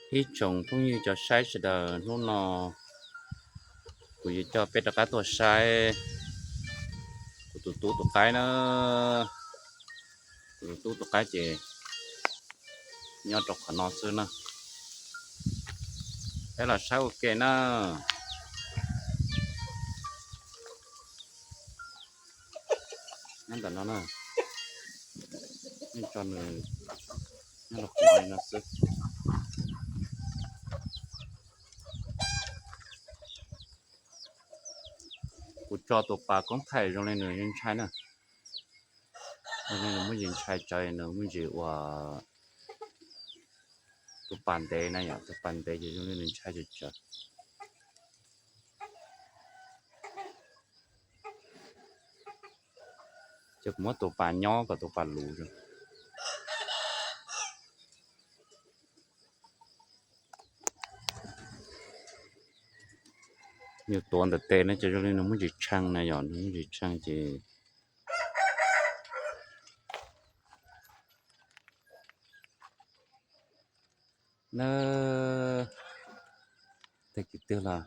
Ib tsoom phooj ywg cov saib sawv daws, hnub no kuv yuav coj peb rov qab tuaj saib kuv tus tub tus qaib na. Kuv tus tub tus qaib ces nyob rau qhov no xwb na. Peb los saib ua ke na. Nyob ntawm no na, nej tso nws nyob rau qhov no xwb. Kuv tso tus pas koob thaij zoo li nws yeej ntshai na. Zoo li nws muaj ntsis ntshai tsawv, nws muaj ntsis ua tus pas ntev na yom, tus pas ntev ces zoo li nws ntshai tsawv tsawv. Ces kuv muab tus pas nyob kom tus pas luv. Nws tuav ntawm tes no ces zoo li nws muaj ntsis tshee na yom, nws muaj ntsis tshee ces na. Tag kis twg los,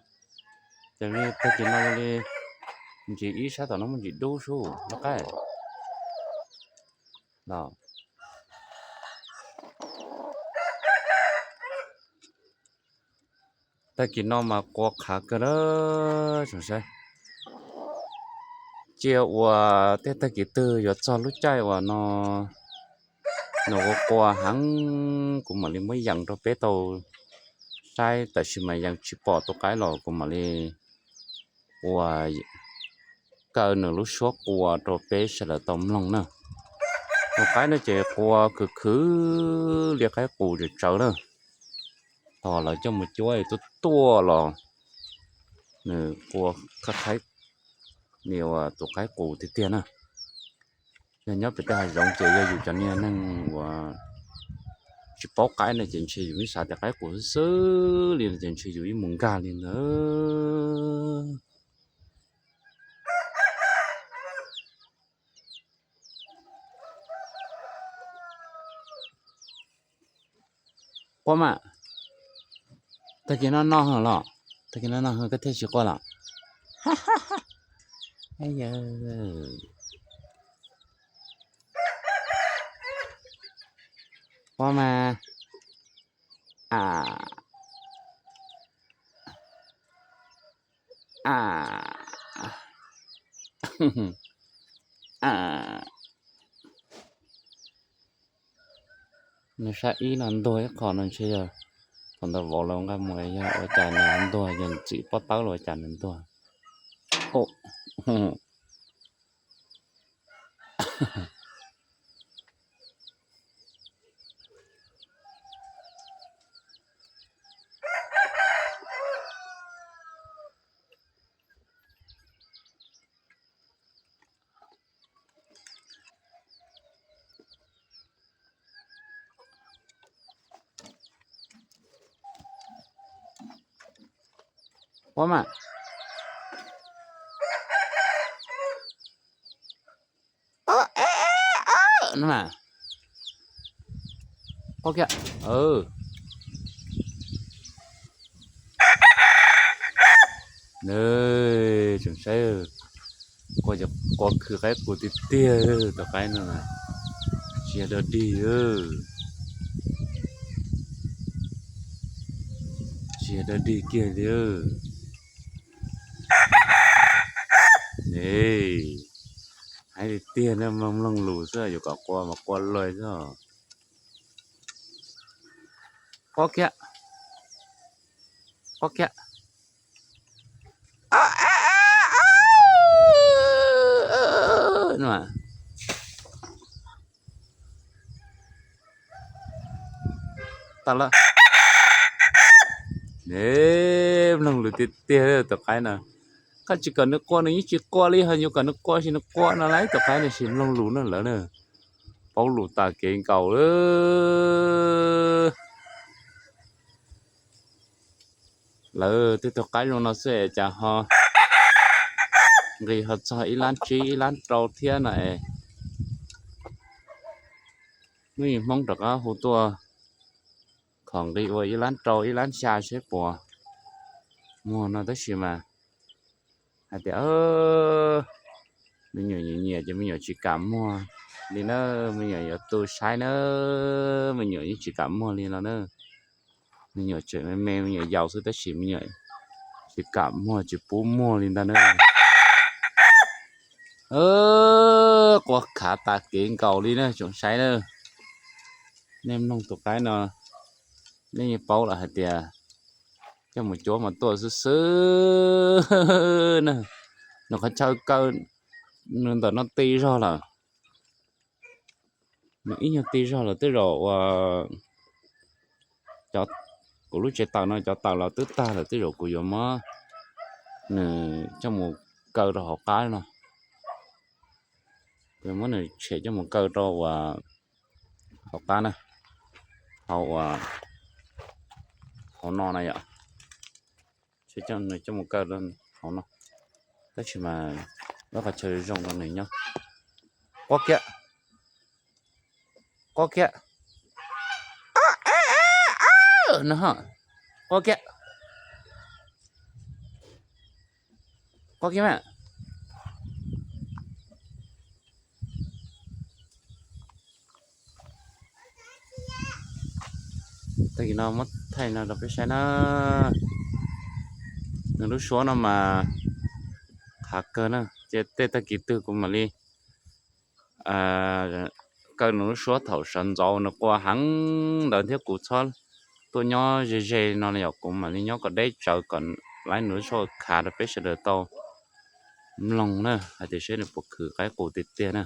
ces li tag kis no li ntsis ib sab tom no muaj ntsis dub sub loj qaib los. Tag kis no mas qua qhav kawg lawm tsoom saib. Cia ua tej tag kis twg yuav txog lub caij uas no nws ua qua heev kuv mam li muab yees rau peb tau saib, tab sis mas yees tsis pom tus qaib los kuv mam li ua kaw nws lub suab qua rau peb sawv daws tau mloog na. Tus qaib no ces qua khwv khwv li qaib qus tsawv tsawv na. Tog lawv coj mus cuab tuaj tuaj los nws qua qhaib qhaib li ua tus qaib qus tiag tiag na. Yog nyob pem tej hav zoov ces yog yus cov niag neeg uas tsis paub qaib no ces ntshe yus ib xav tias qaib qus xwb xwb li no ces ntshe yus ib mus nkag li ntawd. Qua mas, tag kis no no heev los, tag kis no no heev koj thiaj tsis qua los. Qua mas. A, a, a. Nws sab ib no ntuag ib qho no ntshe yog thaum ntawd vauv lawv nqa mus yog ua cas nws ntuag, yog txim pob tawb los ua cas nws ntuag. Qua mas. Qua kiag. Tsoom saib, qua khwv qaib qus tiag tiag tus qaib no, tsis yog dog dig, tsis yog dog dig kiag li. Ne, hais tiag tiag ne, mloog mloog lus xwb yuav kom qua mas qua luag xwb. Qua kiag, qua kiag. Tag lawm. Ne, mloog lus tiag tiag tus qaib no. Koj tsis kom nws qua nws yeej tsis qua li, ho yuav kom nws qua sis nws qua no lauj, tus qaib no sis mloog lus no lawm na. Paub lus tas kev nkaus lawm. Lawv tej tug qaib zoo no xwb es cas ho nqis ho txog ib lab tsib ib lab rau thiab no es. Hnub ib Hmoob rov qab hu tuaj Thaum nqis ua ib lab rau ib lab xya seb puas muag no tab sis mas hais tias me nyuam nyiam nyiam ces me nyuam tsis kam muag li na. Me nyuam yuav tu saib na, me nyuam yeej tsis kam muag li no na. Me nyuam tseem me me, me nyuam yaus xwb tab sis me nyuam tsis kam muag, tsis pub muag li ntag na. Quaj khav tas kev nkaus li na tsoom saib na. Nej mloog tus qaib no nej yeej paub lawm hais tias coj mus cuab mas tuaj xwb xwb na. Nws qhov chaw kaw nws ntawm no ti zog lawm. Nws ib nyuag ti zog lawm, tej zaum uas kuv lub tsev taws no cov taws los twb tag lawm, tej zaum kuv yuav muab nws coj mus kaw rau hauv qab no. Kuv yuav muab nws tshem coj mus kaw rau uas hauv qab na, hauv uas hauv no na yom. Tshem coj nws coj mus kaw rau hauv no, tab sis mas lub qhov chaw zoo rau nws nyob. Quaj kiag, quaj kiag, no, quaj kiag, quaj kiag mas. Tag kis no muab thaij no rau peb saib na. Nws lub suab no mas qhav kawg na, ces tej tag kis twg kuv mam li kaw nws lub suab thaum sawv ntxov nws qua heev ntawd thiab kuv txhob tuaj nyob ze ze no yom, kuv mam li nyob kom deb tsawv kom laib nws lub suab khav rau peb sawv daws tau mloog na hais tias seb nws puas khwv qaib qus tiag tiag na.